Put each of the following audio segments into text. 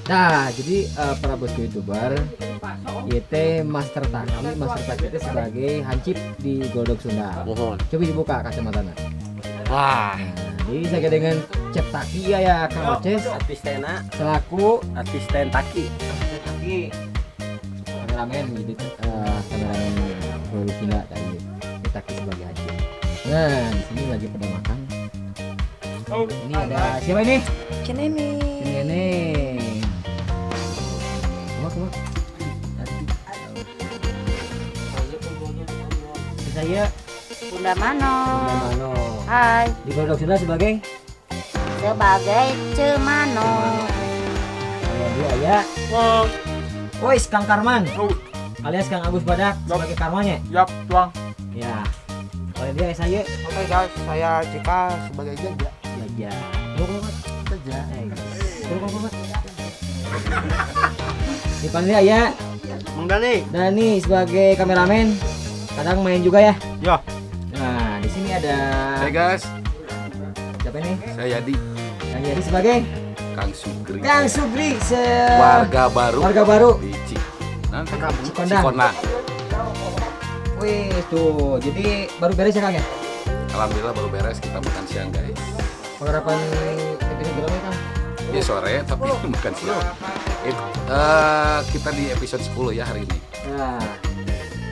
Nah, jadi para bosku youtuber, YT Master Taki, Master Taki itu sebagai hansip di Golodog Sunda. Mohon. Coba dibuka kacamatanya. Wah, Nah, jadi saya dengan Cep Taki ya, Kang Oces asistena, selaku asisten Taki. Asisten Taki, kameramen, jadi kameramen Golodog Sunda tadi. Cep Taki sebagai hansip. Nah, di sini lagi pada makan. Ini ada siapa ini? Cenene. Ini. Keluar, keluar. Saya Bunda Mano. Bunda Mano. Hai. Di Golodog Sunda sebagai Sebagai Cemano. Kalau dia ya. Woi, Kang Karman. Alias Kang Agus Badak sebagai Karmanya. Yap, tuang. Ya. Kalau dia saya Oke guys, saya Cika sebagai Jaja. Jaja. Keluar, keluar. Jaja. Keluar, keluar, keluar. Di depan dia ya. Mang Dani. Dani sebagai kameramen. Kadang main juga ya. Ya. Nah, di sini ada Hai guys, siapa ini? Saya Yadi, Kang Yadi sebagai Kang Sugri. Kang Sugri se Warga baru. Warga baru. Di Cikondang. Cikondang. Wih, tuh. Jadi baru beres ya, Kang ya? Alhamdulillah baru beres, kita makan siang guys. Pengharapan episode berapa ya, Kang? Ya sore tapi makan siang. Kita di episode 10 ya hari ini. Nah,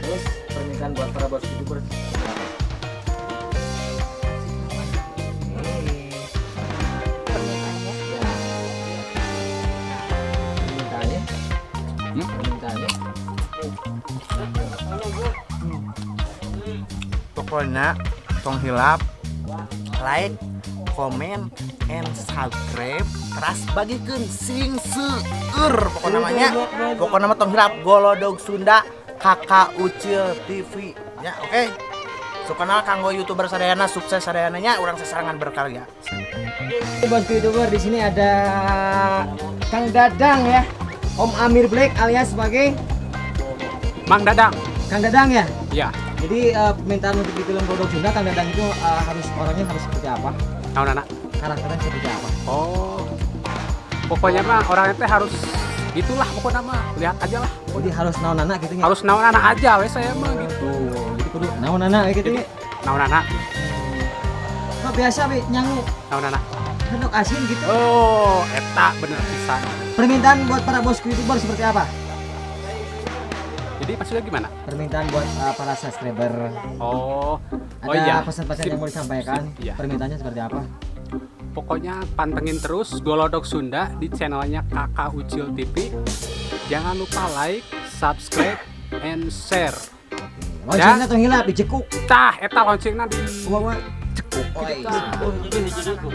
terus permintaan buat para bos youtuber apa? Permintaannya. Ya. Permintaannya? Hmm? Permintaannya? Pokoknya tong hilap, like, komen, and subscribe, terus bagikan sing seueur pokoknya namanya. Pokoknya mah tong hilap Golodog Sunda Kakak Ucil TV ya, oke. So kenal kanggo YouTuber sadayana, sukses sadayana nya, urang sesarangan berkarya. Bos youtuber, di sini ada Kang Dadang ya. Om Amir Black alias sebagai Mang Dadang. Kang Dadang ya. Iya. Jadi permintaan untuk di film Golodog Sunda, Kang Dadang itu harus orangnya harus seperti apa? Naon anak? Karakternya seperti apa? Oh. Pokoknya mah orangnya teh harus itulah pokoknya mah, lihat aja lah. Jadi harus naon gitu ya? Harus naon anak aja we saya mah gitu. Jadi kudu naon gitu Jadi ya. Naon anak, Kok biasa we nyangu naon anak. Henok asin gitu. Oh, eta bener pisan. Permintaan buat para bosku YouTuber seperti apa? Jadi maksudnya gimana? Permintaan buat para subscriber. Oh. Ada Oh iya. pesan-pesan Sip. yang mau disampaikan? Sip, iya. Permintaannya seperti apa? Pokoknya pantengin terus Golodog Sunda di channelnya Kakak Ucil TV. Jangan lupa like, subscribe, and share. Loncengnya tong hilap dicekuk. Tah, eta loncengna di Kumaha? Cekuk. Oi. Gitu.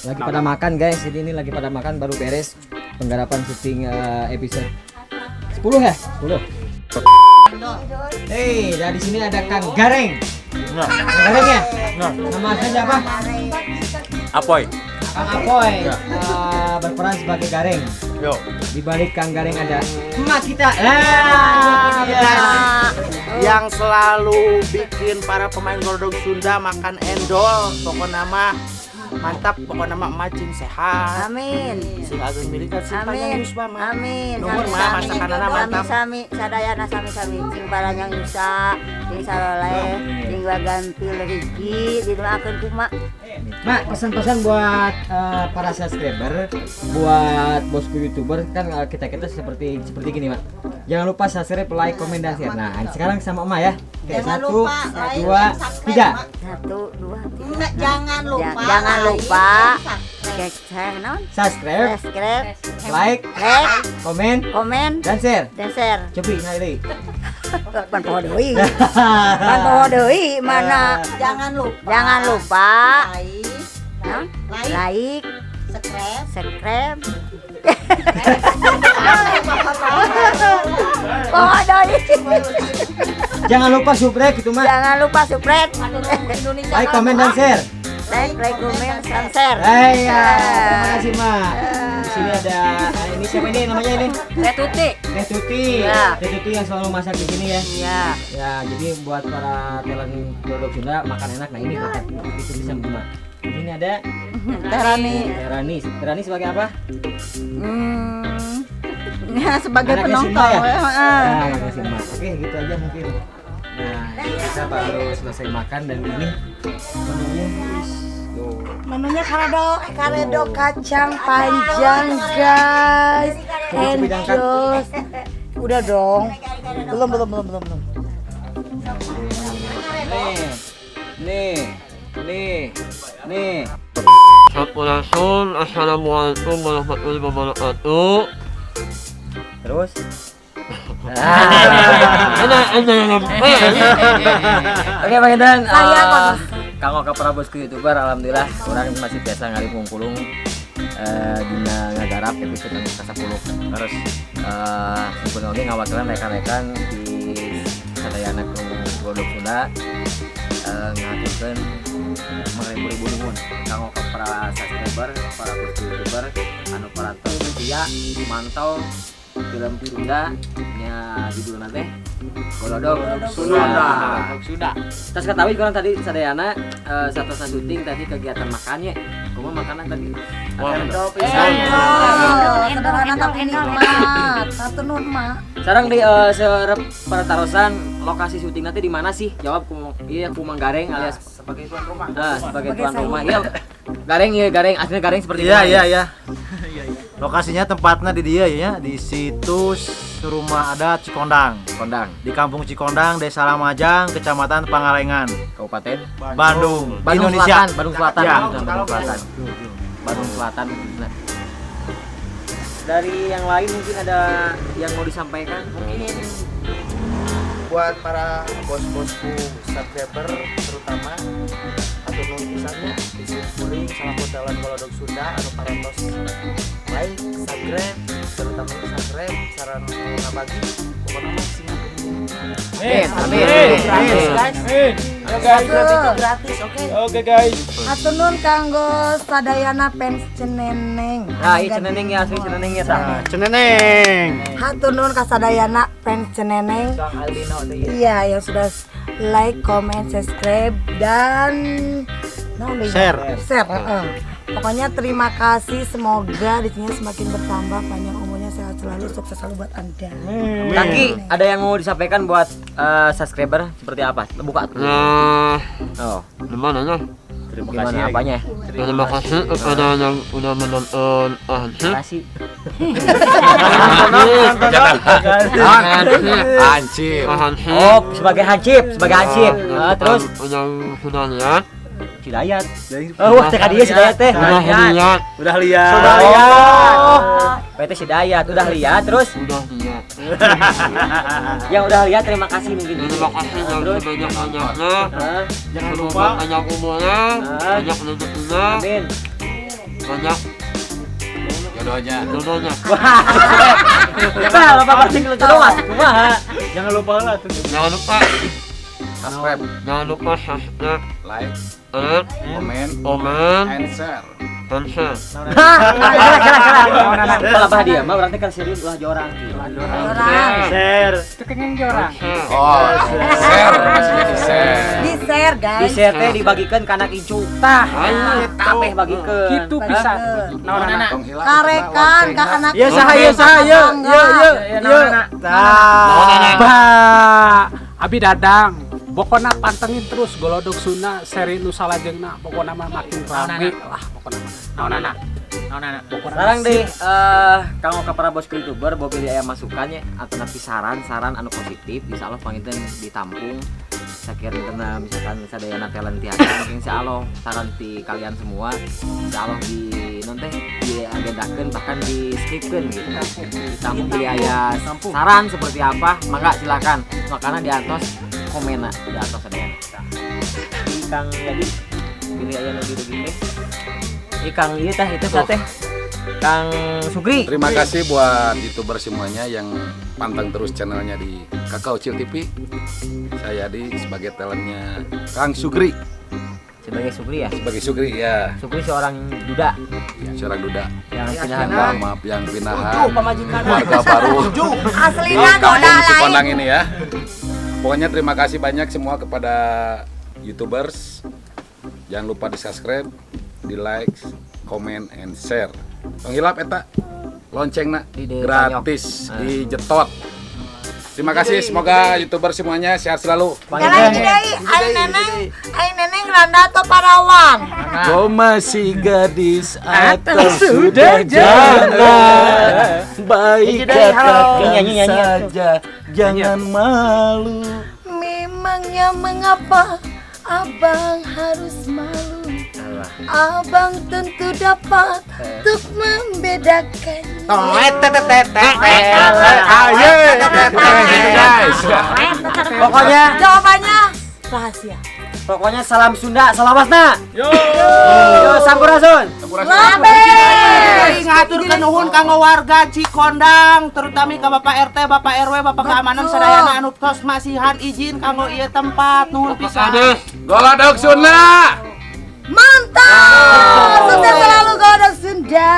Lagi pada makan guys. Jadi ini lagi pada makan, baru beres penggarapan syuting episode 10 ya? 10. Hey, dari sini ada Kang Gareng. Kang Gareng ya? Nama aslinya siapa? Apoy. Kang Apoy berperan sebagai Gareng. Yo. Di balik Kang Gareng ada emak kita. Ah, ya. Yang selalu bikin para pemain Golodog Sunda makan endol, pokoknya mah mantap, pokoknya mah emak cing sehat. Amin. Sing ageng milikan sing panjang Amin. yuswa mah. Amin. Nuhun Sami mah sami. masakanana mantap. Sami sami sadayana sami sami sing paranjang yuswa, sing saloleh, sing gampil rezeki didoakeun ku mak. Mak, pesan-pesan buat para subscriber, buat bosku YouTuber kan kita-kita seperti seperti gini, Mak. Jangan lupa subscribe, like, komen, dan share. Nah, sekarang sama Emak ya. Oke, Jangan satu, lupa like dua, dan subscribe, tiga. Mak. Satu, dua, tiga. Enggak, jangan lupa Jangan like lupa. dan subscribe. Oke, saya naon? Subscribe, Subscribe, like, like, komen, komen, dan share. Dan share. Cobi ngali. Pan poho deui. Pan poho deui mana? Jangan lupa. Jangan lupa Like, naon? Like, Like, subscribe. Subscribe. Poho deui. Jangan lupa subscribe gitu, Mak. Jangan lupa subscribe. Indonesia. Like, komen, dan share. Like, komen, dan share. Iya, terima kasih, Mak. Eh. Di sini ada ini siapa ini namanya ini? Teh Tuti. Teh Tuti. Ya. Teh Tuti yang selalu masak di sini ya. Iya. Ya, jadi buat para talent produk Sunda makan enak. Nah, ini makan itu bisa cuma. Di sini ada Teh Rani. Teh Rani. Teh Rani sebagai apa? Ya, sebagai Anaknya penonton. Simba ya? Heeh. Nah, anaknya Simba. Oke, gitu aja mungkin. Nah, kita baru selesai makan dan ini menunya tuh. Menunya karedok kacang panjang, guys. Endos. Udah dong. Belum. Nih. Sampurasun, assalamualaikum warahmatullahi wabarakatuh. Terus. Oke, Bang Intan. Saya kok. Kang Oka Prabosku YouTuber, alhamdulillah orang masih biasa ngaripung-pulung dina ngagarap episode anu ka-10. Terus simpun oge ngawakilan rekan-rekan di sadayana produk Sunda ngahaturkeun mangribu-ribu nuhun kanggo ka para subscriber, para bosku YouTuber anu para setia mantau film Sunda nya judulna teh Golodog Sunda. Sunda. Terus ketahui kurang tadi sadayana satosna syuting tadi kegiatan makannya. Kumaha makanan tadi? Sederhana tapi nikmat. Satu nun mak. Sekarang di serep pertarosan lokasi syuting nanti di mana sih? Jawab ku iya ku Mang Gareng alias sebagai tuan rumah. Sebagai tuan rumah. Iya. Gareng iya Gareng, aslinya Gareng seperti Iya, iya, iya. Lokasinya tempatnya di dia ya, di situs rumah adat Cikondang. Cikondang. Di Kampung Cikondang, Desa Lamajang, Kecamatan Pangalengan, Kabupaten Bandung, Bandung Indonesia. Selatan, Bandung Selatan, Ya. Bandung Selatan. Bandung Selatan. Nah. Dari yang lain mungkin ada yang mau disampaikan? Mungkin buat para bos-bosku subscriber terutama atau nuhun pisannya di kuring selaku talent Golodog Sunda anu parantos like, subscribe, terutama subscribe saran ngabagi pokoknya mah sing Amin, amin, gratis guys. Ayo guys. Subscribe itu gratis, oke? Oke guys. Hatur nuhun kanggo sadayana fans Ceneneng. Nah, iya Ceneneng ya, asli Ceneneng ya tah. Ceneneng. Hatur nuhun ka sadayana fans Ceneneng. Iya, yang sudah like, comment, subscribe dan share. Share, heeh. Pokoknya terima kasih, semoga di sini semakin bertambah, panjang umurnya, sehat selalu, sukses selalu buat Anda. Amin. Taki, ada yang mau disampaikan buat subscriber seperti apa? Buka. Oh, gimana ya? Terima kasih. Gimana apanya? Terima kasih kepada yang udah menonton Hansip. Kasih. Hansip. Oh, sebagai hansip, sebagai hansip. Terus yang sudah lihat Cidayat. Oh, wah, cek dia Cidayat teh. Udah lihat. Udah lihat. Sudah lihat. PT Cidayat udah lihat terus. Udah lihat. Yang udah lihat terima kasih mungkin. Terima kasih yang sebanyak-banyaknya. Jangan lupa banyak umurnya, banyak rezekinya. Amin. Banyak jodohnya. Jodohnya. Wah. Wah, bapak pasti jodoh mas. Kumaha? Jangan lupa lah tuh. Jangan lupa subscribe. Jangan lupa subscribe, like, komen, and share. Kalau bah dia mah berarti kan serius ulah jorang. Share. Itu kenging jorang. Oh, share maksudnya di share. Di share, guys. Di share teh dibagikan ke anak incu. Tah, kabeh bagikeun. Gitu bisa. Naon Karekan ka anak. Ya saha, ya saha, ya. Ya, ya, ya. Tah. Bah, Abi Dadang. Pokoknya pantengin terus Golodog Sunda seri nu salajengna, pokoknya mah makin rame lah pokoknya mah. Naonana. Naonana. Sekarang deh kanggo ka para bosku YouTuber bobi aya masukannya atau napi saran-saran anu positif insyaallah panginten ditampung. Sakirana misalkan sadayana talent tiasa mungkin insyaallah saran ti kalian semua insyaallah di non teh diagendakeun bahkan di skripkeun gitu. Ditampung di aya saran seperti apa mangga silakan. Makana diantos komena di atas ada yang Kang jadi pilih aja lebih lebih teh Kang iya teh itu teh Kang Sugri. Terima kasih buat YouTuber semuanya yang pantang terus channelnya di Kakak Ucil TV. Saya di sebagai talentnya Kang Sugri. Sebagai Sukri ya. Sebagai Sukri ya. Sukri seorang duda. Seorang duda. Yang pinahan. Maaf yang pinahan. Pamajikan. Warga baru. Aslina Kampung duda lain. Cikondang ini ya. Pokoknya terima kasih banyak semua kepada YouTubers. Jangan lupa di subscribe, di like, comment, and share. Tong hilap eta loncengna gratis dijetot. Terima kasih, semoga YouTuber semuanya sehat selalu. Jalan deui, ai neneng randa atau parawan. Kau masih gadis atau sudah janda? Baik katakan saja, jangan malu. Memangnya mengapa abang harus malu? Abang tentu dapat untuk membedakannya. Pokoknya jawabannya rahasia. Pokoknya salam Sunda, salawasna. Yo, sampurasun. Sampurasun. Ngaturkeun nuhun kanggo warga Cikondang, terutama ka Bapak RT, Bapak RW, Bapak keamanan sadayana anu tos masihan izin kanggo ieu tempat. Nuhun pisan. Golodog Sunda. Mantap. Sukses selalu Golodog Sunda.